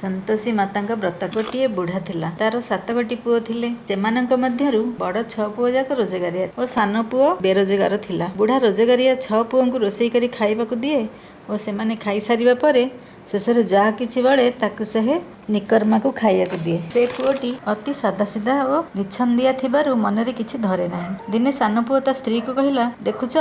ସନ୍ତୋଷୀ ମାତାଙ୍କ ବ୍ରତ। ଗୋଟିଏ ବୁଢ଼ା ଥିଲା। ତାର ସାତଗୋଟି ପୁଅ ଥିଲେ। ସେମାନଙ୍କ ମଧ୍ୟରୁ ବଡ଼ ଛଅ ପୁଅ ଯାକ ରୋଜଗାରିଆ ଓ ସାନ ପୁଅ ବେରୋଜଗାର ଥିଲା। ବୁଢ଼ା ରୋଜଗାରିଆ ଛଅ ପୁଅଙ୍କୁ ରୋଷେଇ କରି ଖାଇବାକୁ ଦିଏ ଓ ସେମାନେ ଖାଇସାରିବା ପରେ ଶେଷରେ ଯାହା କିଛି ବଳେ, ତାକୁ ସେ ନିକର୍ମାକୁ ଖାଇବାକୁ ଦିଏ। ସେ ପୁଅଟି ଅତି ସାଦାସିଧା ଓ ନିଛନ୍ଦିଆ ଥିବାରୁ ମନରେ କିଛି ଧରେ ନାହିଁ। ଦିନେ ସାନ ପୁଅ ତା ସ୍ତ୍ରୀକୁ କହିଲା, "ଦେଖୁଛ,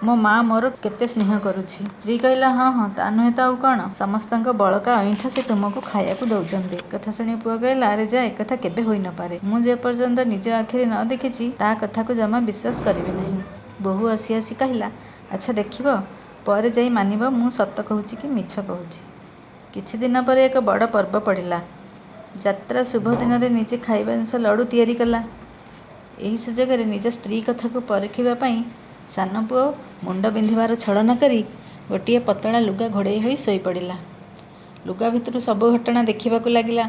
ମୋ ମା ମୋର କେତେ ସ୍ନେହ କରୁଛି।" ସ୍ତ୍ରୀ କହିଲା, "ହଁ ହଁ, ତା ନୁହେଁ ତ ଆଉ କ'ଣ? ସମସ୍ତଙ୍କ ବଳକା ଅଇଁଠା ସେ ତୁମକୁ ଖାଇବାକୁ ଦଉଛନ୍ତି।" କଥା ଶୁଣି ପୁଅ କହିଲା, "ଆରେ ଯା, ଏକଥା କେବେ ହୋଇନପାରେ। ମୁଁ ଯେ ପର୍ଯ୍ୟନ୍ତ ନିଜ ଆଖିରେ ନ ଦେଖିଛି, ତା କଥାକୁ ଜମା ବିଶ୍ୱାସ କରିବି ନାହିଁ।" ବୋହୂ ହସି ହସି କହିଲା, "ଆଚ୍ଛା ଦେଖିବ, ପରେ ଯାଇ ମାନିବ ମୁଁ ସତ କହୁଛି କି ମିଛ କହୁଛି।" କିଛି ଦିନ ପରେ ଏକ ବଡ଼ ପର୍ବ ପଡ଼ିଲା। ଯାତ୍ରା ଶୁଭ ଦିନରେ ନିଜେ ଖାଇବା ଜିନିଷ ଲଡ଼ୁ ତିଆରି କଲା। ଏହି ସୁଯୋଗରେ ନିଜ ସ୍ତ୍ରୀ କଥାକୁ ପରଖିବା ପାଇଁ ସାନ ପୁଅ ମୁଣ୍ଡ ବିନ୍ଧିବାର ଛଳନା କରି ଗୋଟିଏ ପତଳା ଲୁଗା ଘୋଡ଼େଇ ହୋଇ ଶୋଇପଡ଼ିଲା। ଲୁଗା ଭିତରୁ ସବୁ ଘଟଣା ଦେଖିବାକୁ ଲାଗିଲା।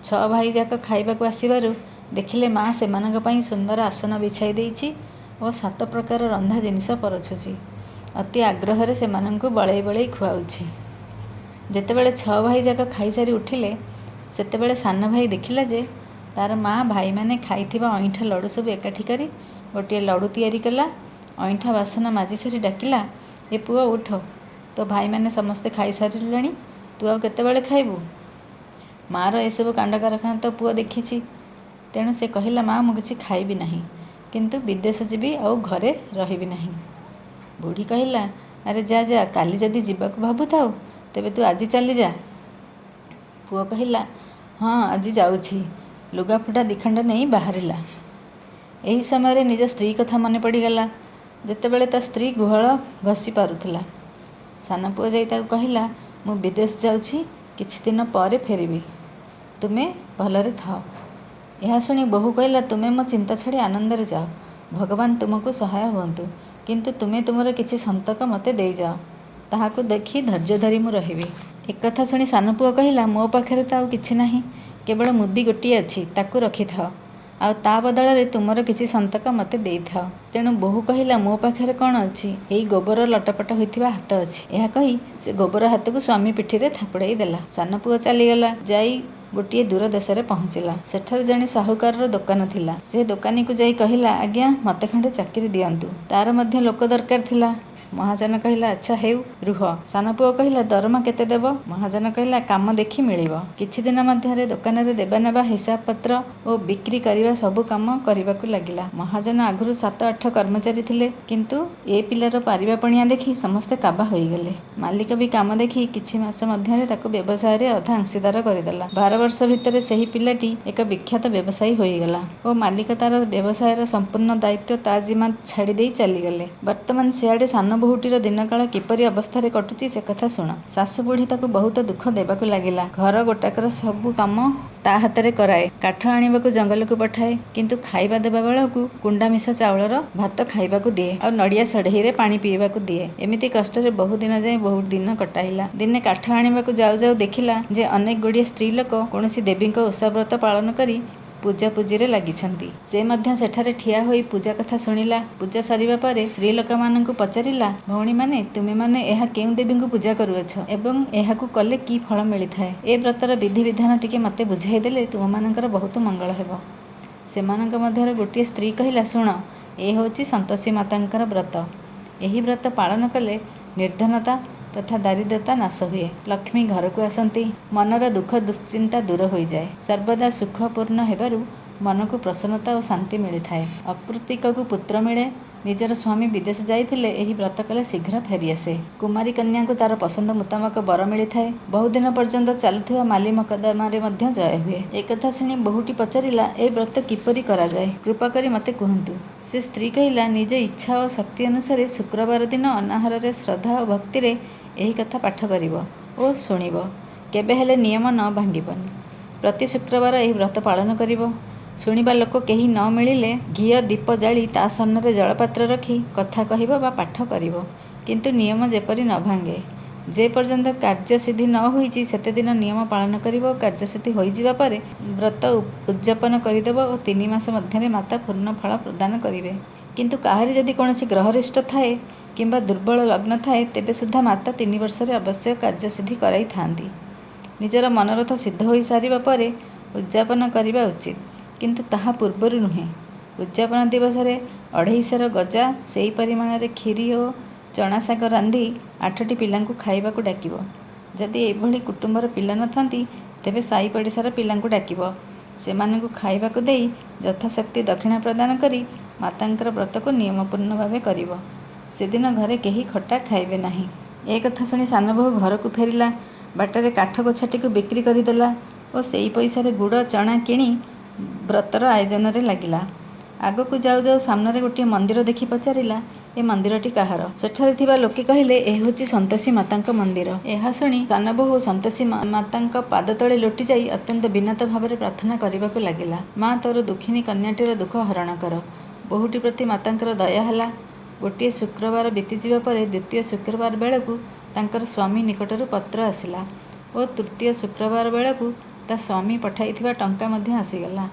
ଛଅ ଭାଇ ଯାକ ଖାଇବାକୁ ଆସିବାରୁ ଦେଖିଲେ, ମା ସେମାନଙ୍କ ପାଇଁ ସୁନ୍ଦର ଆସନ ବିଛାଇ ଦେଇଛି ଓ ସାତ ପ୍ରକାର ରନ୍ଧା ଜିନିଷ ପରଷୁଛି, ଅତି ଆଗ୍ରହରେ ସେମାନଙ୍କୁ ବଳେଇ ବଳେଇ ଖୁଆଉଛି। ଯେତେବେଳେ ଛଅ ଭାଇ ଯାକ ଖାଇସାରି ଉଠିଲେ, ସେତେବେଳେ ସାନ ଭାଇ ଦେଖିଲା ଯେ ତାର ମା ଭାଇମାନେ ଖାଇଥିବା ଅଇଁଠା ଲଡ଼ୁ ସବୁ ଏକାଠି କରି ଗୋଟିଏ ଲଡ଼ୁ ତିଆରି କଲା। ଅଇଁଠା ବାସନ ମାଜିସାରି ଡାକିଲା, "ଏ ପୁଅ, ଉଠ। ତୋ ଭାଇମାନେ ସମସ୍ତେ ଖାଇସାରିଲେଣି, ତୁ ଆଉ କେତେବେଳେ ଖାଇବୁ?" ମାଆର ଏସବୁ କାଣ୍ଡ କାରଖାନା ତ ପୁଅ ଦେଖିଛି। ତେଣୁ ସେ କହିଲା, "ମା, ମୁଁ କିଛି ଖାଇବି ନାହିଁ, କିନ୍ତୁ ବିଦେଶ ଯିବି ଆଉ ଘରେ ରହିବି ନାହିଁ।" ବୁଢ଼ୀ କହିଲା, "ଆରେ ଯା ଯା, କାଲି ଯଦି ଯିବାକୁ ଭାବୁଥାଉ, ତେବେ ତୁ ଆଜି ଚାଲିଯା।" ପୁଅ କହିଲା, "ହଁ, ଆଜି ଯାଉଛି।" ଲୁଗାଫୁଟା ଦିଖଣ୍ଡ ନେଇ ବାହାରିଲା। ଏହି ସମୟରେ ନିଜ ସ୍ତ୍ରୀ କଥା ମନେ ପଡ଼ିଗଲା, ଯେତେବେଳେ ତା ସ୍ତ୍ରୀ ଗୁହାଳ ଘଷି ପାରୁଥିଲା। ସାନ ପୁଅ ଯାଇ ତାକୁ କହିଲା, "ମୁଁ ବିଦେଶ ଯାଉଛି, କିଛି ଦିନ ପରେ ଫେରିବି, ତୁମେ ଭଲରେ ଥାଅ।" ଏହା ଶୁଣି ବୋହୂ କହିଲା, "ତୁମେ ମୋ ଚିନ୍ତା ଛାଡ଼ି ଆନନ୍ଦରେ ଯାଅ। ଭଗବାନ ତୁମକୁ ସହାୟ ହୁଅନ୍ତୁ। କିନ୍ତୁ ତୁମେ ତୁମର କିଛି ସନ୍ତକ ମୋତେ ଦେଇଯାଅ। ତାହାକୁ ଦେଖି ଧୈର୍ଯ୍ୟ ଧରି ମୁଁ ରହିବି।" ଏକଥା ଶୁଣି ସାନ ପୁଅ କହିଲା, "ମୋ ପାଖରେ ତ ଆଉ କିଛି ନାହିଁ, କେବଳ ମୁଦି ଗୋଟିଏ ଅଛି, ତାକୁ ରଖିଥାଅ। ଆଉ ତା ବଦଳରେ ତୁମର କିଛି ସନ୍ତକ ମୋତେ ଦେଇଥାଅ।" ତେଣୁ ବୋହୂ କହିଲା, "ମୋ ପାଖରେ କ'ଣ ଅଛି? ଏଇ ଗୋବର ଲଟପଟ ହୋଇଥିବା ହାତ ଅଛି।" ଏହା କହି ସେ ଗୋବର ହାତକୁ ସ୍ୱାମୀ ପିଠିରେ ଥାପୁଡ଼ାଇ ଦେଲା। ସାନ ପୁଅ ଚାଲିଗଲା, ଯାଇ ଗୋଟିଏ ଦୂର ଦେଶରେ ପହଞ୍ଚିଲା। ସେଠାରେ ଜଣେ ସାହୁକାରର ଦୋକାନ ଥିଲା। ସେ ଦୋକାନୀକୁ ଯାଇ କହିଲା, "ଆଜ୍ଞା, ମୋତେ ଖଣ୍ଡେ ଚାକିରି ଦିଅନ୍ତୁ।" ତାର ମଧ୍ୟ ଲୋକ ଦରକାର ଥିଲା। ମହାଜନ କହିଲା, "ଆଚ୍ଛା ହେଉ, ରୁହ।" ସାନ ପୁଅ କହିଲା, "ଦରମା କେତେ ଦେବ?" ମହାଜନ କହିଲା, "କାମ ଦେଖି ମିଳିବ।" କିଛି ଦିନ ମଧ୍ୟରେ ଦୋକାନରେ ଦେବା ନେବା, ହିସାବ ପତ୍ର ଓ ବିକ୍ରି କରିବା ସବୁ କାମ କରିବାକୁ ଲାଗିଲା। ମହାଜନ ଆଗରୁ ସାତ ଆଠ କର୍ମଚାରୀ ଥିଲେ, କିନ୍ତୁ ଏ ପିଲାର ପାରିବା ପଣିଆ ଦେଖି ସମସ୍ତେ କାବା ହୋଇଗଲେ। ମାଲିକ ବି କାମ ଦେଖି କିଛି ମାସ ମଧ୍ୟରେ ତାକୁ ବ୍ୟବସାୟରେ ଅଧା ଅଂଶୀଦାର କରିଦେଲା। 12 ବର୍ଷ ଭିତରେ ସେହି ପିଲାଟି ଏକ ବିଖ୍ୟାତ ବ୍ୟବସାୟୀ ହୋଇଗଲା ଓ ମାଲିକ ତାର ବ୍ୟବସାୟର ସମ୍ପୂର୍ଣ୍ଣ ଦାୟିତ୍ୱ ତା ଜିମା ଛାଡ଼ି ଦେଇ ଚାଲିଗଲେ। ବର୍ତ୍ତମାନ ସିଆଡ଼େ ସାନ ବୋହୂଟିର ଦିନକାଳ କିପରି ଅବସ୍ଥାରେ କଟୁଛି, ସେ କଥା ଶୁଣ। ଶାଶୁ ବୁଢ଼ୀ ତାକୁ ବହୁତ ଦୁଃଖ ଦେବାକୁ ଲାଗିଲା। ଘର ଗୋଟାକର ସବୁ କାମ ତା ହାତରେ କରାଏ। କାଠ ଆଣିବାକୁ ଜଙ୍ଗଲକୁ ପଠାଏ, କିନ୍ତୁ ଖାଇବା ଦେବା ବେଳକୁ କୁଣ୍ଡା ମିଶା ଚାଉଳର ଭାତ ଖାଇବାକୁ ଦିଏ ଆଉ ନଡ଼ିଆ ସଢ଼େଇରେ ପାଣି ପିଇବାକୁ ଦିଏ। ଏମିତି କଷ୍ଟରେ ବହୁ ଦିନ ଯାଏ ବହୁତ ଦିନ କଟାଇଲା। ଦିନେ କାଠ ଆଣିବାକୁ ଯାଉ ଯାଉ ଦେଖିଲା ଯେ ଅନେକ ଗୁଡ଼ିଏ ସ୍ତ୍ରୀ ଲୋକ କୌଣସି ଦେବୀଙ୍କ ଓଷାବ୍ରତ ପାଳନ କରି ପୂଜାପୂଜିରେ ଲାଗିଛନ୍ତି। ସେ ମଧ୍ୟ ସେଠାରେ ଠିଆ ହୋଇ ପୂଜା କଥା ଶୁଣିଲା। ପୂଜା ସରିବା ପରେ ସ୍ତ୍ରୀ ଲୋକମାନଙ୍କୁ ପଚାରିଲା, "ଭଉଣୀମାନେ, ତୁମେମାନେ ଏହା କେଉଁ ଦେବୀଙ୍କୁ ପୂଜା କରୁଅଛ ଏବଂ ଏହାକୁ କଲେ କି ଫଳ ମିଳିଥାଏ? ଏ ବ୍ରତର ବିଧିବିଧାନ ଟିକେ ମୋତେ ବୁଝାଇଦେଲେ ତୁମମାନଙ୍କର ବହୁତ ମଙ୍ଗଳ ହେବ।" ସେମାନଙ୍କ ମଧ୍ୟରୁ ଗୋଟିଏ ସ୍ତ୍ରୀ କହିଲା, "ଶୁଣ, ଏ ହେଉଛି ସନ୍ତୋଷୀ ମାତାଙ୍କର ବ୍ରତ। ଏହି ବ୍ରତ ପାଳନ କଲେ ନିର୍ଦ୍ଧନତା ତଥା ଦାରିଦ୍ରତା ନାଶ ହୁଏ। ଲକ୍ଷ୍ମୀ ଘରକୁ ଆସନ୍ତି। ମନର ଦୁଃଖ ଦୁଶ୍ଚିନ୍ତା ଦୂର ହୋଇଯାଏ। ସର୍ବଦା ସୁଖ ପୂର୍ଣ୍ଣ ହେବାରୁ ମନକୁ ପ୍ରସନ୍ନତା ଓ ଶାନ୍ତି ମିଳିଥାଏ। ଅପୁତ୍ରିକକୁ ପୁତ୍ର ମିଳେ। ନିଜର ସ୍ୱାମୀ ବିଦେଶ ଯାଇଥିଲେ ଏହି ବ୍ରତ କଲେ ଶୀଘ୍ର ଫେରିଆସେ। କୁମାରୀ କନ୍ୟାଙ୍କୁ ତାର ପସନ୍ଦ ମୁତାବକ ବର ମିଳିଥାଏ। ବହୁଦିନ ପର୍ଯ୍ୟନ୍ତ ଚାଲୁଥିବା ମାଲି ମକଦ୍ଦମାରେ ମଧ୍ୟ ଜୟ ହୁଏ।" ଏକଥା ଶୁଣି ବୋହୂଟି ପଚାରିଲା, "ଏ ବ୍ରତ କିପରି କରାଯାଏ? କୃପା କରି ମୋତେ କୁହନ୍ତୁ।" ସେ ସ୍ତ୍ରୀ କହିଲା, "ନିଜ ଇଚ୍ଛା ଓ ଶକ୍ତି ଅନୁସାରେ ଶୁକ୍ରବାର ଦିନ ଅନାହାରରେ ଶ୍ରଦ୍ଧା ଓ ଭକ୍ତିରେ ଏହି କଥା ପାଠ କରିବ ଓ ଶୁଣିବ। କେବେ ହେଲେ ନିୟମ ନ ଭାଙ୍ଗିବନି। ପ୍ରତି ଶୁକ୍ରବାର ଏହି ବ୍ରତ ପାଳନ କରିବ। ଶୁଣିବା ଲୋକ କେହି ନ ମିଳିଲେ ଘିଅ ଦୀପ ଜାଳି ତା ସାମ୍ନାରେ ଜଳପାତ୍ର ରଖି କଥା କହିବ ବା ପାଠ କରିବ, କିନ୍ତୁ ନିୟମ ଯେପରି ନ ଭାଙ୍ଗେ। ଯେ ପର୍ଯ୍ୟନ୍ତ କାର୍ଯ୍ୟସିଦ୍ଧି ନ ହୋଇଛି, ସେତେଦିନ ନିୟମ ପାଳନ କରିବ ଓ କାର୍ଯ୍ୟସିଦ୍ଧି ହୋଇଯିବା ପରେ ବ୍ରତ ଉଦଯାପନ କରିଦେବ ଓ 3 ମାସ ମଧ୍ୟରେ ମାତା ପୂର୍ଣ୍ଣ ଫଳ ପ୍ରଦାନ କରିବେ। କିନ୍ତୁ କାହାରି ଯଦି କୌଣସି ଗ୍ରହରିଷ୍ଟ ଥାଏ କିମ୍ବା ଦୁର୍ବଳ ଲଗ୍ନ ଥାଏ, ତେବେ ସୁଦ୍ଧା ମାତା 3 ବର୍ଷରେ ଅବଶ୍ୟ କାର୍ଯ୍ୟସିଦ୍ଧି କରାଇଥାନ୍ତି। ନିଜର ମନୋରଥ ସିଦ୍ଧ ହୋଇ ସାରିବା ପରେ ଉଦଯାପନ କରିବା ଉଚିତ, କିନ୍ତୁ ତାହା ପୂର୍ବରୁ ନୁହେଁ। ଉଦଯାପନ ଦିବସରେ 2.5 ସେର ଗଜା, ସେହି ପରିମାଣରେ କ୍ଷୀରି ଓ ଚଣାଶାଗ ରାନ୍ଧି 8ଟି ପିଲାଙ୍କୁ ଖାଇବାକୁ ଡାକିବ। ଯଦି ଏଭଳି କୁଟୁମ୍ବର ପିଲା ନଥାନ୍ତି, ତେବେ ସାହି ପଡ଼ିଶାର ପିଲାଙ୍କୁ ଡାକିବ। ସେମାନଙ୍କୁ ଖାଇବାକୁ ଦେଇ ଯଥାଶକ୍ତି ଦକ୍ଷିଣା ପ୍ରଦାନ କରି ମାତାଙ୍କର ବ୍ରତକୁ ନିୟମପୂର୍ଣ୍ଣ ଭାବେ କରିବ। ସେଦିନ ଘରେ କେହି ଖଟା ଖାଇବେ ନାହିଁ। ଏ କଥା ଶୁଣି ସାନବୋହୂ ଘରକୁ ଫେରିଲା। ବାଟରେ କାଠ ଗୋଛାଟିକୁ ବିକ୍ରି କରିଦେଲା ଓ ସେଇ ପଇସାରେ ଗୁଡ଼ ଚଣା କିଣି ବ୍ରତର ଆୟୋଜନରେ ଲାଗିଲା। ଆଗକୁ ଯାଉ ଯାଉ ସାମ୍ନାରେ ଗୋଟିଏ ମନ୍ଦିର ଦେଖି ପଚାରିଲା, ଏ ମନ୍ଦିରଟି କାହାର? ସେଠାରେ ଥିବା ଲୋକେ କହିଲେ, ଏ ହେଉଛି ସନ୍ତୋଷୀ ମାତାଙ୍କ ମନ୍ଦିର। ଏହା ଶୁଣି ସାନବୋହୂ ସନ୍ତୋଷୀ ମାତାଙ୍କ ପାଦତଳେ ଲୋଟିଯାଇ ଅତ୍ୟନ୍ତ ବିନୀତ ଭାବରେ ପ୍ରାର୍ଥନା କରିବାକୁ ଲାଗିଲା, ମା, ତୋର ଦୁଃଖିନୀ କନ୍ୟାଟିର ଦୁଃଖ ହରଣ କର। ବୋହୂଟି ପ୍ରତି ମାତାଙ୍କର ଦୟା ହେଲା। ଗୋଟିଏ ଶୁକ୍ରବାର ବିତିଯିବା ପରେ ଦ୍ୱିତୀୟ ଶୁକ୍ରବାର ବେଳକୁ ତାଙ୍କର ସ୍ୱାମୀ ନିକଟରୁ ପତ୍ର ଆସିଲା ଓ ତୃତୀୟ ଶୁକ୍ରବାର ବେଳକୁ ତା ସ୍ୱାମୀ ପଠାଇଥିବା ଟଙ୍କା ମଧ୍ୟ ଆସିଗଲା।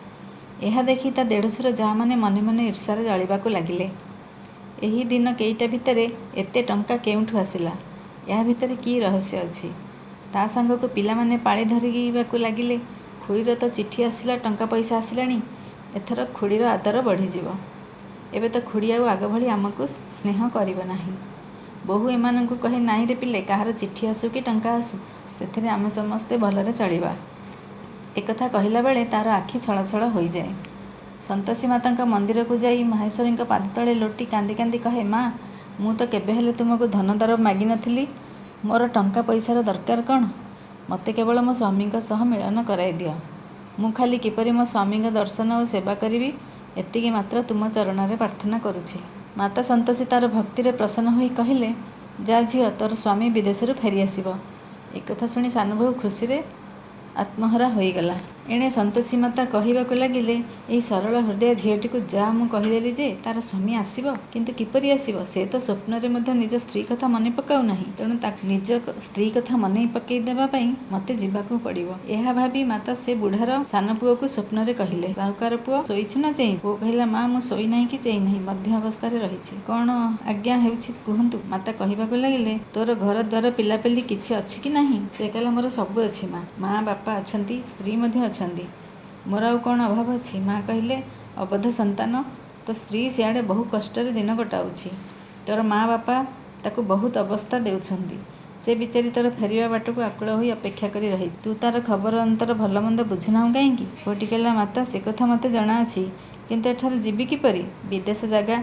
ଏହା ଦେଖି ତା ଦେଢ଼ଶୁର ଯାଆମାନେ ମନେ ମନେ ଈର୍ଷାରେ ଜଳିବାକୁ ଲାଗିଲେ। ଏହି ଦିନ କେଇଟା ଭିତରେ ଏତେ ଟଙ୍କା କେଉଁଠୁ ଆସିଲା? ଏହା ଭିତରେ କି ରହସ୍ୟ ଅଛି? ତା ସାଙ୍ଗକୁ ପିଲାମାନେ ପାଳି ଧରିବାକୁ ଲାଗିଲେ, ଖୁଡ଼ୀର ତ ଚିଠି ଆସିଲା, ଟଙ୍କା ପଇସା ଆସିଲାଣି, ଏଥର ଖୁଡ଼ୀର ଆଦର ବଢ଼ିଯିବ। ଏବେ ତ ଖୁଡ଼ୀ ଆଉ ଆଗଭଳି ଆମକୁ ସ୍ନେହ କରିବ ନାହିଁ। ବୋହୂ ଏମାନଙ୍କୁ କହେ, ନାହିଁରେ ପିଲେ, କାହାର ଚିଠି ଆସୁ କି ଟଙ୍କା ଆସୁ, ସେଥିରେ ଆମେ ସମସ୍ତେ ଭଲରେ ଚଳିବା। ଏକଥା କହିଲା ବେଳେ ତାର ଆଖି ଛଳଛଳ ହୋଇଯାଏ। ସନ୍ତୋଷୀ ମାତାଙ୍କ ମନ୍ଦିରକୁ ଯାଇ ମାହେଶ୍ୱରୀଙ୍କ ପାଦତଳେ ଲୋଟି କାନ୍ଦି କାନ୍ଦି କହେ, ମା, ମୁଁ ତ କେବେହେଲେ ତୁମକୁ ଧନ ଦରବ ମାଗିନଥିଲି। ମୋର ଟଙ୍କା ପଇସାର ଦରକାର କ'ଣ? ମୋତେ କେବଳ ମୋ ସ୍ୱାମୀଙ୍କ ସହ ମିଳନ କରାଇ ଦିଅ। ମୁଁ ଖାଲି କିପରି ମୋ ସ୍ୱାମୀଙ୍କ ଦର୍ଶନ ଓ ସେବା କରିବି, ଏତିକି ମାତ୍ର ତୁମ ଚରଣରେ ପ୍ରାର୍ଥନା କରୁଛି। ମାତା ସନ୍ତୋଷୀ ତାର ଭକ୍ତିରେ ପ୍ରସନ୍ନ ହୋଇ କହିଲେ, ଯା ଝିଅ, ତୋର ସ୍ୱାମୀ ବିଦେଶରୁ ଫେରିଆସିବ। ଏକଥା ଶୁଣି ସାନବୋହୂ ଖୁସିରେ ଆତ୍ମହରା ହୋଇଗଲା। ଏଣେ ସନ୍ତୋଷୀ ମାତା କହିବାକୁ ଲାଗିଲେ, ଏହି ସରଳ ହୃଦୟ ଝିଅଟିକୁ ଯା ମୁଁ କହିଦେଲି ଯେ ତାର ସ୍ୱାମୀ ଆସିବ, କିନ୍ତୁ କିପରି ଆସିବ? ସେ ତ ସ୍ୱପ୍ନରେ ମଧ୍ୟ ନିଜ ସ୍ତ୍ରୀ କଥା ମନେ ପକାଉ ନାହିଁ। ତେଣୁ ନିଜ ସ୍ତ୍ରୀ କଥା ମନେ ପକାଇ ଦେବା ପାଇଁ ମୋତେ ଯିବାକୁ ପଡ଼ିବ। ଏହା ଭାବି ମାତା ସେ ବୁଢ଼ାର ସାନ ପୁଅକୁ ସ୍ୱପ୍ନରେ କହିଲେ, ସାହୁକାର ପୁଅ, ଶୋଇଛୁ ନା ଚେଇଁ? ପୁଅ କହିଲା, ମା, ମୁଁ ଶୋଇନାହିଁ କି ଚେଇଁ ନାହିଁ, ମଧ୍ୟ ଅବସ୍ଥାରେ ରହିଛି। କ'ଣ ଆଜ୍ଞା ହେଉଛି କୁହନ୍ତୁ? ମାତା କହିବାକୁ ଲାଗିଲେ, ତୋର ଘର ଦ୍ୱାର ପିଲାପିଲି କିଛି ଅଛି କି ନାହିଁ? ସେ କହିଲା, ମୋର ସବୁ ଅଛି ମା, ମା ବାପା ଅଛନ୍ତି, ସ୍ତ୍ରୀ ମଧ୍ୟ ଅଛନ୍ତି, ମୋର ଆଉ କ'ଣ ଅଭାବ ଅଛି? ମା କହିଲେ, ଅବୋଧ ସନ୍ତାନ, ତୋ ସ୍ତ୍ରୀ ସିଆଡ଼େ ବହୁ କଷ୍ଟରେ ଦିନ କଟାଉଛି। ତୋର ମା ବାପା ତାକୁ ବହୁତ ଅବସ୍ଥା ଦେଉଛନ୍ତି। ସେ ବିଚାରି ତୋର ଫେରିବା ବାଟକୁ ଆକୁଳ ହୋଇ ଅପେକ୍ଷା କରି ରହିଛି। ତୁ ତାର ଖବର ଅନ୍ତର ଭଲମନ୍ଦ ବୁଝୁନାହୁଁ କାହିଁକି? ପୁଅଟି କହିଲା, ମାତା, ସେ କଥା ମୋତେ ଜଣାଅଛି, କିନ୍ତୁ ଏଠାରୁ ଯିବି କିପରି? ବିଦେଶ ଜାଗା,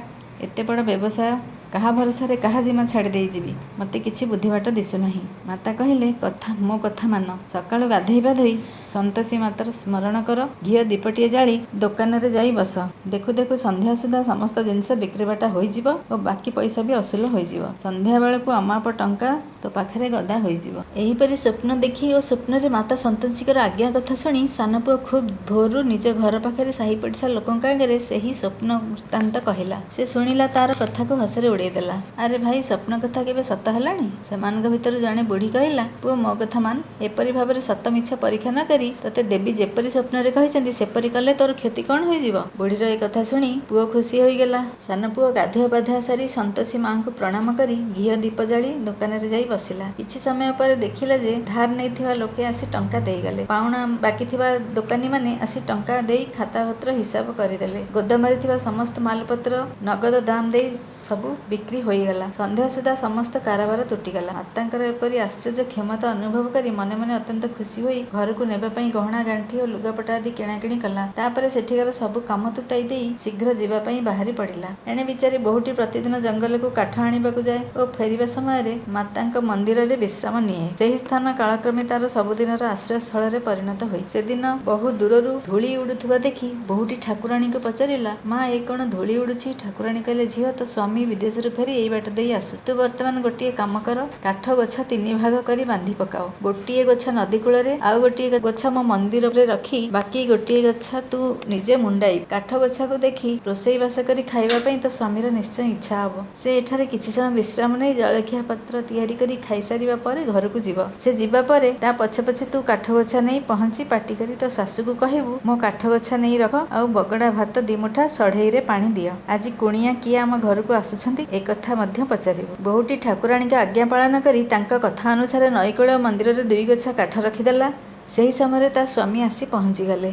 ଏତେ ବଡ଼ ବ୍ୟବସାୟ, କାହା ଭରସାରେ କାହା ଜିମା ଛାଡ଼ି ଦେଇଯିବି? ମୋତେ କିଛି ବୁଦ୍ଧିବାଟ ଦିଶୁନାହିଁ। ମାତା କହିଲେ, କଥା ମୋ କଥା ମାନ। ସକାଳୁ ଗାଧୋଇ ପାଧୋଇ ସନ୍ତୋଷୀ ମାତାର ସ୍ମରଣ କର, ଘିଅ ଦୀପଟିଏ ଜାଳି ଦୋକାନରେ ଯାଇ ବସ। ଦେଖୁ ଦେଖୁ ସନ୍ଧ୍ୟା ସୁଦ୍ଧା ସମସ୍ତ ଜିନିଷ ବିକ୍ରିବାଟା ହୋଇଯିବ ଓ ବାକି ପଇସା ବି ଅସୁଲ ହୋଇଯିବ। ସନ୍ଧ୍ୟା ବେଳକୁ ଅମାପ ଟଙ୍କା ତୋ ପାଖରେ ଗଦା ହୋଇଯିବ। ଏହିପରି ସ୍ୱପ୍ନ ଦେଖି ଓ ସ୍ୱପ୍ନରେ ମାତା ସନ୍ତୋଷୀଙ୍କର ଆଜ୍ଞା କଥା ଶୁଣି ସାନପୁଅ ଖୁବ୍ ଭୋରରୁ ନିଜ ଘର ପାଖରେ ସାହି ପଡ଼ିଶା ଲୋକଙ୍କ ଆଗରେ ସେହି ସ୍ୱପ୍ନ ବୃତ୍ତାନ୍ତ କହିଲା। ସେ ଶୁଣିଲା ତାର କଥାକୁ ହସରେ ଉଡ଼େଇଦେଲା। ଆରେ ଭାଇ, ସ୍ୱପ୍ନ କଥା କେବେ ସତ ହେଲାଣି? ସେମାନଙ୍କ ଭିତରୁ ଜଣେ ବୁଢ଼ୀ କହିଲା, ପୁଅ, ମୋ କଥା ମାନ। ଏପରି ଭାବରେ ସତ ମିଛ ପରୀକ୍ଷା ନ କରି ତୋତେ ଦେବୀ ଯେପରି ସ୍ୱପ୍ନରେ କହିଛନ୍ତି ସେପରି କଲେ ତୋର କ୍ଷତି କ'ଣ ହୋଇଯିବ? ବୁଢ଼ୀର ଏ କଥା ଶୁଣି ପୁଅ ଖୁସି ହୋଇଗଲା। ସାନ ପୁଅ ଗାଧୁଆ ପାଧୁଆ ସାରି ସନ୍ତୋଷୀ ମାଙ୍କୁ ପ୍ରଣାମ କରି ଘିଅ ଦୀପ ଜାଳି ଦୋକାନରେ ଯାଇ ବସିଲା। କିଛି ସମୟ ପରେ ଦେଖିଲା ଯେ ଧାର ନେଇଥିବା ଲୋକେ ଆସି ଟଙ୍କା ଦେଇଗଲେ। ପାଉଣା ବାକି ଥିବା ଦୋକାନୀମାନେ ଆସି ଟଙ୍କା ଦେଇ ଖାତାପତ୍ର ହିସାବ କରିଦେଲେ। ଗୋଦାମରେ ଥିବା ସମସ୍ତ ମାଲପତ୍ର ନଗଦ ଦାମ ଦେଇ ସବୁ ବିକ୍ରି ହୋଇଗଲା। ସନ୍ଧ୍ୟା ସୁଦ୍ଧା ସମସ୍ତ କାରବାର ତୁଟିଗଲା। ମାତାଙ୍କର ଏପରି ଆଶ୍ଚର୍ଯ୍ୟ କ୍ଷମତା ଅନୁଭବ କରି ମନେ ମନେ ଅତ୍ୟନ୍ତ ଖୁସି ହୋଇ ଘରକୁ ନେବା ପାଇଁ ଗହଣା ଗାଣ୍ଠି ଓ ଲୁଗାପଟା ଆଦି କିଣାକିଣି କଲା। ତାପରେ ସେଠିକାର ସବୁ କାମ ତୁଟାଇ ଦେଇ ଶୀଘ୍ର ଯିବା ପାଇଁ ବାହାରି ପଡ଼ିଲା। ଏଣେ ବିଚାରି ବୋହୂଟି ପ୍ରତିଦିନ ଜଙ୍ଗଲକୁ କାଠ ଆଣିବାକୁ ଯାଏ ଓ ଫେରିବା ସମୟରେ ମାତାଙ୍କ ମନ୍ଦିରରେ ବିଶ୍ରାମ ନିଏ। ସେହି ସ୍ଥାନ କାଳକ୍ରମେ ତାର ସବୁଦିନର ଆଶ୍ରୟସ୍ଥଳରେ ପରିଣତ ହୋଇଛି। ସେଦିନ ବହୁ ଦୂରରୁ ଧୂଳି ଉଡୁଥିବା ଦେଖି ବୋହୂଟି ଠାକୁରାଣୀଙ୍କୁ ପଚାରିଲା, ମା, ଏ କ'ଣ ଧୂଳି ଉଡୁଛି? ଠାକୁରାଣୀ କହିଲେ, ଝିଅ, ତୋ ସ୍ୱାମୀ ବିଦେଶରୁ ଫେରି ଏଇ ବାଟ ଦେଇ ଆସୁ। ତୁ ବର୍ତ୍ତମାନ ଗୋଟିଏ କାମ କର, କାଠ ଗୋଛା 3 ଭାଗ କରି ବାନ୍ଧି ପକାଅ। ଗୋଟିଏ ଗୋଛା ନଦୀ କୂଳରେ, ଆଉ ଗୋଟିଏ ଗୋଛା ମୋ ମନ୍ଦିରରେ ରଖି ବାକି ଗୋଟିଏ ଗୋଛା ତୁ ନିଜେ ମୁଣ୍ଡାଇ। କାଠ ଗୋଛାକୁ ଦେଖି ରୋଷେଇବାସ କରି ଖାଇବା ପାଇଁ ତୋ ସ୍ୱାମୀର ନିଶ୍ଚୟ ଇଚ୍ଛା ହେବ। ସେ ଏଠାରେ କିଛି ସମୟ ବିଶ୍ରାମ ନେଇ ଜଳଖିଆ ପତ୍ର ତିଆରି କରି କରି ଖାଇସାରିବା ପରେ ଘରକୁ ଯିବ। ସେ ଯିବା ପରେ ତା ପଛେ ପଛେ ତୁ କାଠଗୋଛା ନେଇ ପହଞ୍ଚି ପାଟି କରି ତୋ ଶାଶୁକୁ କହିବୁ, ମୋ କାଠଗୋଛା ନେଇ ରଖ ଆଉ ବଗଡ଼ା ଭାତ ଦିମୁଠା ସଢ଼େଇରେ ପାଣି ଦିଅ। ଆଜି କୁଣିଆ କିଏ ଆମ ଘରକୁ ଆସୁଛନ୍ତି, ଏକଥା ମଧ୍ୟ ପଚାରିବୁ। ବୋହୂଟି ଠାକୁରାଣୀଙ୍କ ଆଜ୍ଞା ପାଳନ କରି ତାଙ୍କ କଥା ଅନୁସାରେ ନଈକୂଳ ମନ୍ଦିରରେ ଦୁଇଗୋଛା କାଠ ରଖିଦେଲା। ସେହି ସମୟରେ ତା ସ୍ୱାମୀ ଆସି ପହଞ୍ଚିଗଲେ।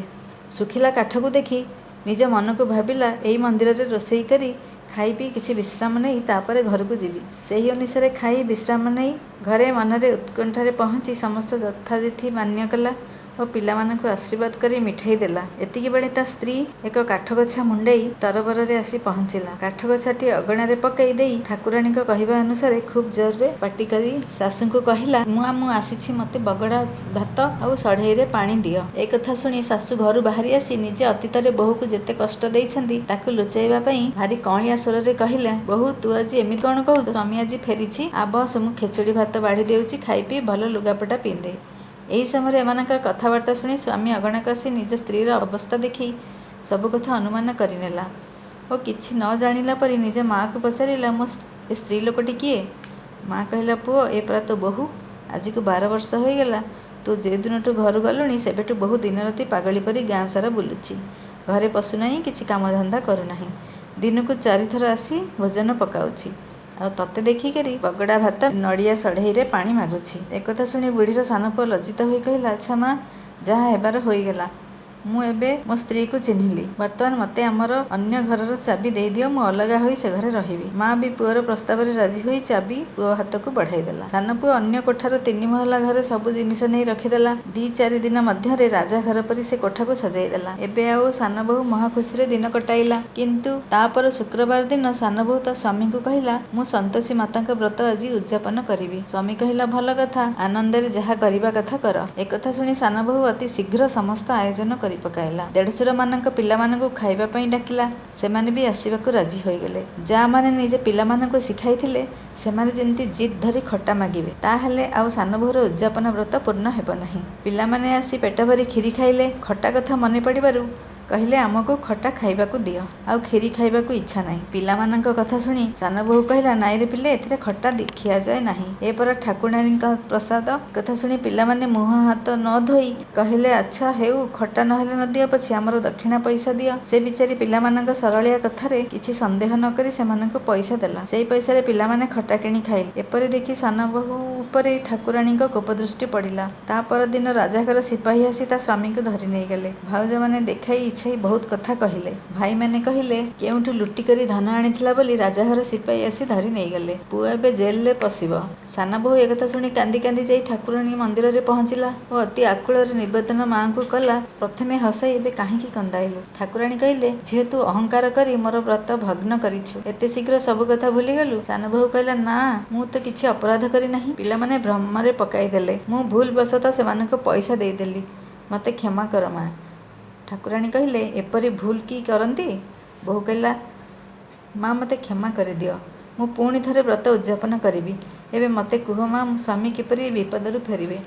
ଶୁଖିଲା କାଠକୁ ଦେଖି ନିଜ ମନକୁ ଭାବିଲା, ଏଇ ମନ୍ଦିରରେ ରୋଷେଇ କରି ଖାଇ ପିଇ କିଛି ବିଶ୍ରାମ ନେଇ ତାପରେ ଘରକୁ ଯିବି। ସେହି ଅନୁସାରେ ଖାଇ ବିଶ୍ରାମ ନେଇ ଘରେ ମନରେ ଉତ୍କଣ୍ଠାରେ ପହଞ୍ଚି ସମସ୍ତ ଯଥାଯଥି ମାନ୍ୟ କଲା ଓ ପିଲାମାନଙ୍କୁ ଆଶୀର୍ବାଦ କରି ମିଠେଇ ଦେଲା। ଏତିକିବେଳେ ତା ସ୍ତ୍ରୀ ଏକ କାଠଗୋଛା ମୁଣ୍ଡେଇ ତରବରରେ ଆସି ପହଞ୍ଚିଲା। କାଠଗୋଛାଟି ଅଗଣାରେ ପକେଇ ଦେଇ ଠାକୁରାଣୀଙ୍କ କହିବା ଅନୁସାରେ ଖୁବ୍ ଜୋରରେ ପାଟି କରି ଶାଶୁଙ୍କୁ କହିଲା, ମୁଁ ଆସିଛି, ମୋତେ ବଗଡ଼ା ଭାତ ଆଉ ସଢ଼େଇରେ ପାଣି ଦିଅ। ଏ କଥା ଶୁଣି ଶାଶୁ ଘରୁ ବାହାରି ଆସି ନିଜେ ଅତୀତରେ ବୋହୂକୁ ଯେତେ କଷ୍ଟ ଦେଇଛନ୍ତି ତାକୁ ଲୁଚାଇବା ପାଇଁ ଭାରି କଅଁଳିଆ ସ୍ୱରରେ କହିଲା, ବୋହୂ, ତୁ ଆଜି ଏମିତି କ'ଣ କହୁଛୁ? ସ୍ୱାମୀ ଆଜି ଫେରିଛି, ଆ ବସ, ମୁଁ ଖେଚୁଡ଼ି ଭାତ ବାଢ଼ି ଦେଉଛି, ଖାଇ ପିଇ ଭଲ ଲୁଗାପଟା ପିନ୍ଧେ। ଏହି ସମୟରେ ଏମାନଙ୍କର କଥାବାର୍ତ୍ତା ଶୁଣି ସ୍ୱାମୀ ଅଗଣାକୁ ଆସି ନିଜ ସ୍ତ୍ରୀର ଅବସ୍ଥା ଦେଖି ସବୁ କଥା ଅନୁମାନ କରିନେଲା ଓ କିଛି ନ ଜାଣିଲା ପରି ନିଜ ମାଆକୁ ପଚାରିଲା, ମୋ ଏ ସ୍ତ୍ରୀ ଲୋକଟି କିଏ? ମା କହିଲା, ପୁଅ, ଏ ପରା ତୋ ବୋହୂ। ଆଜିକୁ 12 ବର୍ଷ ହୋଇଗଲା। ତୁ ଯେଉଁଦିନଠୁ ଘରୁ ଗଲୁଣି ସେବେଠୁ ବୋହୂ ଦିନରାତି ପାଗଳି ପରି ଗାଁ ସାରା ବୁଲୁଛି। ଘରେ ପଶୁନାହିଁ, କିଛି କାମଧନ୍ଦା କରୁନାହିଁ। ଦିନକୁ 4ଥର ଆସି ଭୋଜନ ପକାଉଛି ଆଉ ତତେ ଦେଖିକରି ବଗଡ଼ା ଭାତ ନଡ଼ିଆ ସଢ଼େଇରେ ପାଣି ମାଗୁଛି। ଏକଥା ଶୁଣି ବୁଢ଼ୀର ସାନ ପୁଅ ଲଜ୍ଜିତ ହୋଇ କହିଲା, ଆଚ୍ଛା ମା, ଯାହା ହେବାର ହୋଇଗଲା। ମୁଁ ଏବେ ମୋ ସ୍ତ୍ରୀକୁ ଚିହ୍ନିଲି। ବର୍ତ୍ତମାନ ମୋତେ ଆମର ଅନ୍ୟ ଘରର ଚାବି ଦେଇଦିଅ, ମୁଁ ଅଲଗା ହୋଇ ସେ ଘରେ ରହିବି। ମା ବି ପୁଅର ପ୍ରସ୍ତାବରେ ରାଜି ହୋଇ ଚାବି ପୁଅ ହାତକୁ ବଢ଼ାଇଦେଲା। ସାନ ପୁଅ ଅନ୍ୟ କୋଠାର 3 ମହଲା ଘରେ ସବୁ ଜିନିଷ ନେଇ ରଖିଦେଲା। 2-4 ଦିନ ମଧ୍ୟରେ ରାଜା ଘର ପରି ସେ କୋଠାକୁ ସଜାଇଦେଲା। ଏବେ ଆଉ ସାନ ବୋହୂ ମହା ଖୁସିରେ ଦିନ କଟାଇଲା। କିନ୍ତୁ ତାପର ଶୁକ୍ରବାର ଦିନ ସାନ ବୋହୂ ତା ସ୍ୱାମୀଙ୍କୁ କହିଲା, ମୁଁ ସନ୍ତୋଷୀ ମାତାଙ୍କ ବ୍ରତ ଆଜି ଉଦଯାପନ କରିବି। ସ୍ୱାମୀ କହିଲା, ଭଲ କଥା, ଆନନ୍ଦରେ ଯାହା କରିବା କଥା କର। ଏକଥା ଶୁଣି ସାନ ବୋହୂ ଅତି ଶୀଘ୍ର ସମସ୍ତ ଆୟୋଜନ କରି ପକାଇଲା। ଦେଢ଼ଶୁରମାନଙ୍କ ପିଲାମାନଙ୍କୁ ଖାଇବା ପାଇଁ ଡାକିଲା। ସେମାନେ ବି ଆସିବାକୁ ରାଜି ହୋଇଗଲେ। ଯା'ମାନେ ନିଜ ପିଲାମାନଙ୍କୁ ଶିଖାଇଥିଲେ ସେମାନେ ଯେମିତି ଜିଦ୍ ଧରି ଖଟା ମାଗିବେ, ତାହେଲେ ଆଉ ସାନ ବୋହୂର ଉଦଯାପନ ବ୍ରତ ପୂର୍ଣ୍ଣ ହେବ ନାହିଁ। ପିଲାମାନେ ଆସି ପେଟ ଭରି କ୍ଷୀରି ଖାଇଲେ। ଖଟା କଥା ମନେ ପଡ଼ିବାରୁ କହିଲେ, ଆମକୁ ଖଟା ଖାଇବାକୁ ଦିଅ, ଆଉ କ୍ଷୀରି ଖାଇବାକୁ ଇଚ୍ଛା ନାହିଁ। ପିଲାମାନଙ୍କ କଥା ଶୁଣି ସାନ ବୋହୂ କହିଲା, ନାଇଁରେ ପିଲେ, ଏଥିରେ ଖଟା ଖିଆଯାଏ ନାହିଁ, ଏ ପରା ଠାକୁରାଣୀଙ୍କ ପ୍ରସାଦ। କଥା ଶୁଣି ପିଲାମାନେ ମୁହଁ ହାତ ନ ଧୋଇ କହିଲେ, ଆଚ୍ଛା ହେଉ, ଖଟା ନହେଲେ ନ ଦିଅ ପଛେ ଆମର ଦକ୍ଷିଣା ପଇସା ଦିଅ। ସେ ବିଚାରି ପିଲାମାନଙ୍କ ସରଳିଆ କଥାରେ କିଛି ସନ୍ଦେହ ନ କରି ସେମାନଙ୍କୁ ପଇସା ଦେଲା। ସେଇ ପଇସାରେ ପିଲାମାନେ ଖଟା କିଣି ଖାଇଲେ। ଏପରି ଦେଖି ସାନ ବୋହୂ ଉପରେ ଠାକୁରାଣୀଙ୍କ କୋପଦୃଷ୍ଟି ପଡ଼ିଲା। ତା ପରଦିନ ରାଜାଘର ସିପାହୀ ଆସି ତା ସ୍ୱାମୀଙ୍କୁ ଧରି ନେଇଗଲେ। ଭାଉଜମାନେ ଦେଖାଇ ଇଚ୍ଛାଇ ବହୁତ କଥା କହିଲେ। ଭାଇମାନେ କହିଲେ, କେଉଁଠୁ ଲୁଟି କରି ଧନ ଆଣିଥିଲା ବୋଲି ରାଜାଘର ସିପାହୀ ଆସି ଧରି ନେଇଗଲେ। ପୁଅ ଏବେ ଜେଲରେ ପଶିବ। ସାନ ବୋହୂ ଏକଥା ଶୁଣି କାନ୍ଦି କାନ୍ଦି ଯାଇ ଠାକୁରାଣୀ ମନ୍ଦିରରେ ପହଞ୍ଚିଲା ଓ ଅତି ଆକୁଳରେ ନିବେଦନ ମାଆଙ୍କୁ କଲା, ପ୍ରଥମେ ହସାଇ ଏବେ କାହିଁକି କନ୍ଦାଇଲୁ? ଠାକୁରାଣୀ କହିଲେ, ଝିଅ, ତୁ ଅହଙ୍କାର କରି ମୋର ବ୍ରତ ଭଗ୍ନ କରିଛୁ, ଏତେ ଶୀଘ୍ର ସବୁ କଥା ଭୁଲିଗଲୁ? ସାନ ବୋହୂ କହିଲା, ନା, ମୁଁ ତ କିଛି ଅପରାଧ କରିନାହିଁ। ପିଲାମାନେ ଭ୍ରମରେ ପକାଇଦେଲେ, ମୁଁ ଭୁଲ ବଶତଃ ସେମାନଙ୍କୁ ପଇସା ଦେଇଦେଲି, ମୋତେ କ୍ଷମା କର ମା। ଠାକୁରାଣୀ କହିଲେ, ଏପରି ଭୁଲ କି କରନ୍ତି? ବୋହୂ କହିଲା, ମା, ମୋତେ କ୍ଷମା କରିଦିଅ, ମୁଁ ପୁଣି ଥରେ ବ୍ରତ ଉଦଯାପନ କରିବି। ଏବେ ମୋତେ କୁହ ମା, ମୋ ସ୍ୱାମୀ କିପରି ବିପଦରୁ ଫେରିବେ?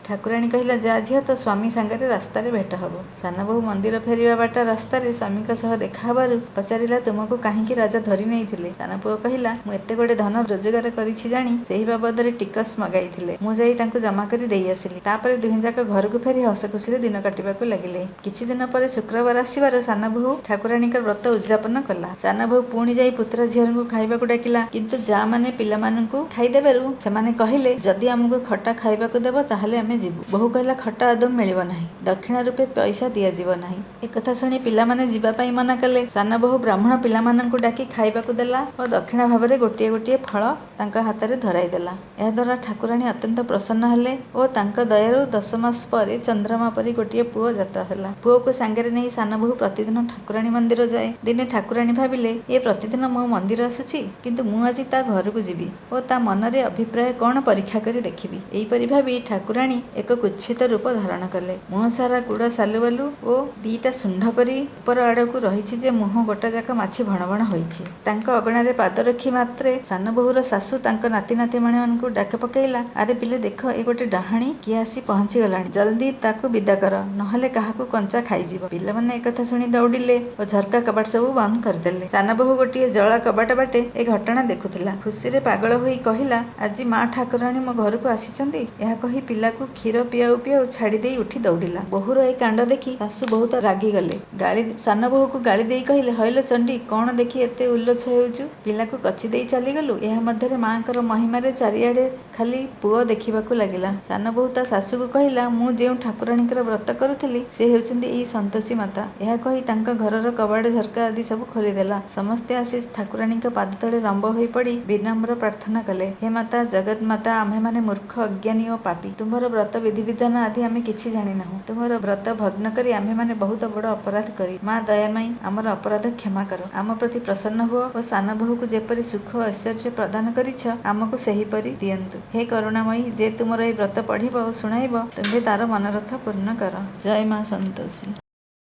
ଠାକୁରାଣୀ କହିଲା, ଯା ଝିଅ, ତୋ ସ୍ୱାମୀ ସାଙ୍ଗରେ ରାସ୍ତାରେ ଭେଟ ହେବ। ସାନ ବୋହୂ ମନ୍ଦିର ଫେରିବା ବାଟ ରାସ୍ତାରେ ସ୍ୱାମୀଙ୍କ ସହ ଦେଖା ହେବାରୁ ପଚାରିଲା, ତୁମକୁ କାହିଁକି ରାଜା ଧରି ନେଇଥିଲେ? ସାନ ପୁଅ କହିଲା, ମୁଁ ଏତେ ଗୁଡ଼ିଏ ଧନ ରୋଜଗାର କରିଛି ଜାଣି ସେହି ବାବଦରେ ଟିକସ ମଗାଇଥିଲେ। ମୁଁ ଯାଇ ତାଙ୍କୁ ଜମା କରି ଦେଇ ଆସିଲି। ତାପରେ ଦୁହେଁ ଯାକ ଘରକୁ ଫେରି ହସ ଖୁସିରେ ଦିନ କାଟିବାକୁ ଲାଗିଲେ। କିଛି ଦିନ ପରେ ଶୁକ୍ରବାର ଆସିବାରୁ ସାନ ବୋହୂ ଠାକୁରାଣୀଙ୍କ ବ୍ରତ ଉଦଯାପନ କଲା। ସାନ ବୋହୂ ପୁଣି ଯାଇ ପୁତୁରା ଝିଅଙ୍କୁ ଖାଇବାକୁ ଡାକିଲା। କିନ୍ତୁ ଯା'ମାନେ ପିଲାମାନଙ୍କୁ ଖାଇଦେବାରୁ ସେମାନେ କହିଲେ, ଯଦି ଆମକୁ ଖଟା ଖାଇବାକୁ ଦେବ ତାହେଲେ ଆମେ ଯିବୁ। ବୋହୂ କହିଲା, ଖଟା ଆଦୌ ମିଳିବ ନାହିଁ, ଦକ୍ଷିଣା ରୂପେ ପଇସା ଦିଆଯିବ ନାହିଁ। ଏକଥା ଶୁଣି ପିଲାମାନେ ଯିବା ପାଇଁ ମନା କଲେ। ସାନ ବୋହୂ ବ୍ରାହ୍ମଣ ପିଲାମାନଙ୍କୁ ଡାକି ଖାଇବାକୁ ଦେଲା ଓ ଦକ୍ଷିଣା ଭାବରେ ଗୋଟିଏ ଗୋଟିଏ ଫଳ ତାଙ୍କ ହାତରେ ଧରାଇ ଦେଲା। ଏହାଦ୍ୱାରା ଠାକୁରାଣୀ ଅତ୍ୟନ୍ତ ପ୍ରସନ୍ନ ହେଲେ ଓ ତାଙ୍କ ଦୟାରୁ 10 ମାସ ପରେ ଚନ୍ଦ୍ରମା ପରି ଗୋଟିଏ ପୁଅ ଜାତ ହେଲା। ପୁଅକୁ ସାଙ୍ଗରେ ନେଇ ସାନ ବୋହୂ ପ୍ରତିଦିନ ଠାକୁରାଣୀ ମନ୍ଦିର ଯାଏ। ଦିନେ ଠାକୁରାଣୀ ଭାବିଲେ, ଏ ପ୍ରତିଦିନ ମୋ ମନ୍ଦିର ଆସୁଛି, କିନ୍ତୁ ମୁଁ ଆଜି ତା ଘରକୁ ଯିବି ଓ ତା ମନରେ ଅଭିପ୍ରାୟ କ'ଣ ପରୀକ୍ଷା କରି ଦେଖିବି। ଏହିପରି ଭାବି ଠାକୁରାଣୀ ଏକ କୁତ୍ସିତ ରୂପ ଧାରଣ କଲେ। ମୁହଁ ସାରା ଗୁଡ଼ ସାଲୁବାଲୁ ଓ ଦି'ଟା ଶୁଣ୍ଢ ପରି ଉପର ଆଡ଼କୁ ରହିଛି ଯେ ମୁହଁ ଗୋଟାଯାକ ମାଛି ଭଣଭଣ ହୋଇଛି। ତାଙ୍କ ଅଗଣାରେ ପାଦ ରଖିବା ମାତ୍ରେ ସାନବୋହୂର ଶାଶୁ ତାଙ୍କ ନାତି ନାତୁଣୀମାନଙ୍କୁ ଡାକି ପକେଇଲା, ଆରେ ପିଲେ ଦେଖ, ଏ ଗୋଟେ ଡାହାଣୀ କିଏ ଆସି ପହଞ୍ଚିଗଲାଣି। ଜଲଦି ତାକୁ ବିଦା କର, ନହେଲେ କାହାକୁ କଞ୍ଚା ଖାଇଯିବ। ପିଲାମାନେ ଏକଥା ଶୁଣି ଦଉଡ଼ିଲେ ଓ ଝରକା କବାଟ ସବୁ ବନ୍ଦ କରିଦେଲେ। ସାନବୋହୂ ଗୋଟିଏ ଜଳା କବାଟ ବାଟେ ଏ ଘଟଣା ଦେଖୁଥିଲା। ଖୁସିରେ ପାଗଳ ହୋଇ କହିଲା, ଆଜି ମା ଠାକୁରାଣୀ ମୋ ଘରକୁ ଆସିଛନ୍ତି। ଏହା କହି ପିଲାକୁ କ୍ଷୀର ପିଆଉ ପିଆଉ ଛାଡ଼ିଦେଇ ଉଠି ଦଉଡ଼ିଲା। ବୋହୂର ଏ କାଣ୍ଡ ଦେଖି ଶାଶୁ ବହୁତ ରାଗିଗଲେ। ଗାଳି ସାନବୋହୂକୁ ଗାଳି ଦେଇ କହିଲେ, ହଇଲୋ ଚଣ୍ଡୀ, କ'ଣ ଦେଖି ଏତେ ଉଲ୍ଲଛ ହେଉଛୁ? ପିଲାକୁ କଚି ଦେଇ ଚାଲିଗଲୁ। ଏହା ମଧ୍ୟରେ ମା'ଙ୍କର ମହିମାରେ ଚାରିଆଡ଼େ ଖାଲି ପୁଅ ଦେଖିବାକୁ ଲାଗିଲା। ସାନବୋହୂ ତା ଶାଶୁକୁ କହିଲା, ମୁଁ ଯେଉଁ ଠାକୁରାଣୀଙ୍କର ବ୍ରତ କରୁଥିଲି, ସେ ହେଉଛନ୍ତି ଏଇ ସନ୍ତୋଷୀ ମାତା। ଏହା କହି ତାଙ୍କ ଘରର କବାଟ ଝରକା ଆଦି ସବୁ ଖୋଲିଦେଲା। ସମସ୍ତେ ଆସି ଠାକୁରାଣୀଙ୍କ ପାଦତଳେ ଲମ୍ବ ହୋଇପଡ଼ି ବିନମ୍ର ପ୍ରାର୍ଥନା କଲେ, ହେ ମାତା, ଜଗନ୍ମାତା, ଆମ୍ଭେମାନେ ମୂର୍ଖ, ଅଜ୍ଞାନୀ ଓ ପାପୀ। ତୁମ୍ଭର ବ୍ରତ ବିଧିବିଧାନ ଆଦି ଆମେ କିଛି ଜାଣିନାହୁଁ। ତୁମର ବ୍ରତ ଭଗ୍ନ କରି ଆମ୍ଭେମାନେ ବହୁତ ବଡ଼ ଅପରାଧ କରି। ମା ଦୟାମୟୀ, ଆମର ଅପରାଧ କ୍ଷମା କର। ଆମ ପ୍ରତି ପ୍ରସନ୍ନ ହୁଅ ଓ ସାନ ବୋହୂକୁ ଯେପରି ସୁଖ ଓ ଐଶ୍ୱର୍ଯ୍ୟ ପ୍ରଦାନ କରିଛ, ଆମକୁ ସେହିପରି ଦିଅନ୍ତୁ। ହେ କରୁଣାମୟୀ, ଯେ ତୁମର ଏହି ବ୍ରତ ପଢ଼ିବ ଓ ଶୁଣାଇବ, ତୁମ୍ଭେ ତାର ମନୋରଥ ପୂର୍ଣ୍ଣ କର। ଜୟ ମା ସନ୍ତୋଷୀ।